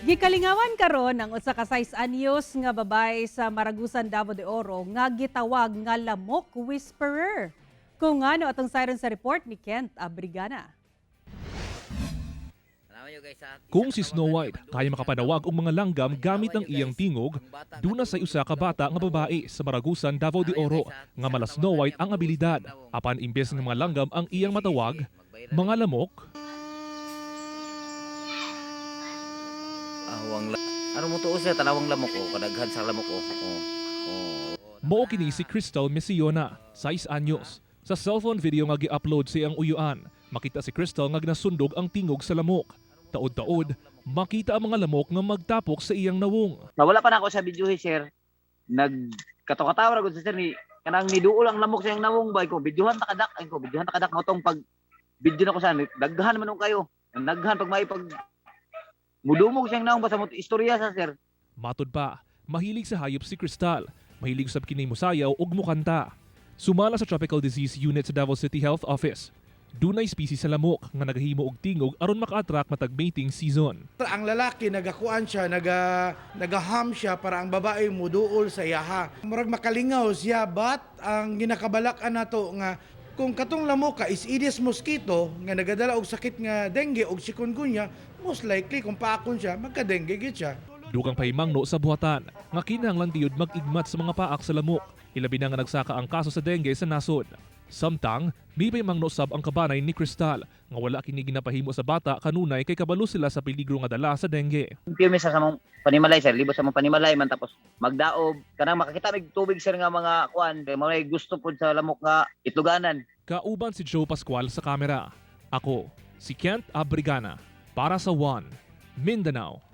Gikalingawan karon ang usa ka 6 anyos nga babae sa Maragusan, Davao de Oro nga gitawag nga Lamok Whisperer. Kung ano atong siren sa report ni Kent Abrigana. Kung si Snow White kaya makapanawag og mga langgam gamit ang iyang tingog, duna say usa ka bata nga babae sa Maragusan, Davao de Oro nga mala Snow White ang abilidad. Apan imbes nga mga langgam ang iyang matawag, mga lamok, Awang ano mo tuos na tanawang lamok oh, kadaghan sa lamok oh. Oh. Oh. Mao kini si Crystal Mesiona, 6 anyos. Sa cellphone video nga gi-upload sa iyang uyuan, makita si Crystal nga ginasundog ang tingog sa lamok. Taod-taod, makita ang mga lamok nga magtapok sa iyang nawong. Nawala pa na ako sa video eh, sir. Nagkatawa-tawa ra gud sa sir ni kanang niduol ang lamok sa iyang nawong ba ko videohan ta kadak ay ko videohan ta kadak mo tong pag video na ko sa daghan man nung kayo. Naghan pag may pag mudumog siyang nawong basta mo istorya sa sir. Matod pa, mahilig sa hayop si Crystal. Mahilig sab kini mosayaw ug mukanta. Sumala sa Tropical Disease Unit sa Davao City Health Office. Dunay species sa lamok nga nagahimo og tingog aron maka-attract matag mating season. Ang lalaki nagakuan siya, nagaham siya para ang babae muduol sa iyaha. Murag makalingaw siya, but ang ginakabalakan nato nga kung katong lamoka is Aedes mosquito nga nagadala og sakit nga dengue og chikungunya, most likely kung paakon siya, magka-dengue gid siya. Dugang pahimangno sa buhatan nga kinahanglan gayud mag-igmat sa mga paak sa lamok. Ilabi na nga nagsaka ang kaso sa dengue sa nasod. Samtang, may pahimangno sab ang kabanay ni Crystal nga wala kini ginapahimo sa bata kanunay kay kabalo sila sa peligro nga dala sa dengue. Pirmi sa samong panimalay sir, libot sa mong panimalay man tapos magdaob kanang makakita mig tubig sir nga mga kuan kay mao gusto pud sa lamok nga itluganan. Kauban si Joe Pascual sa kamera. Ako, si Kent Abrigana, para sa One, Mindanao.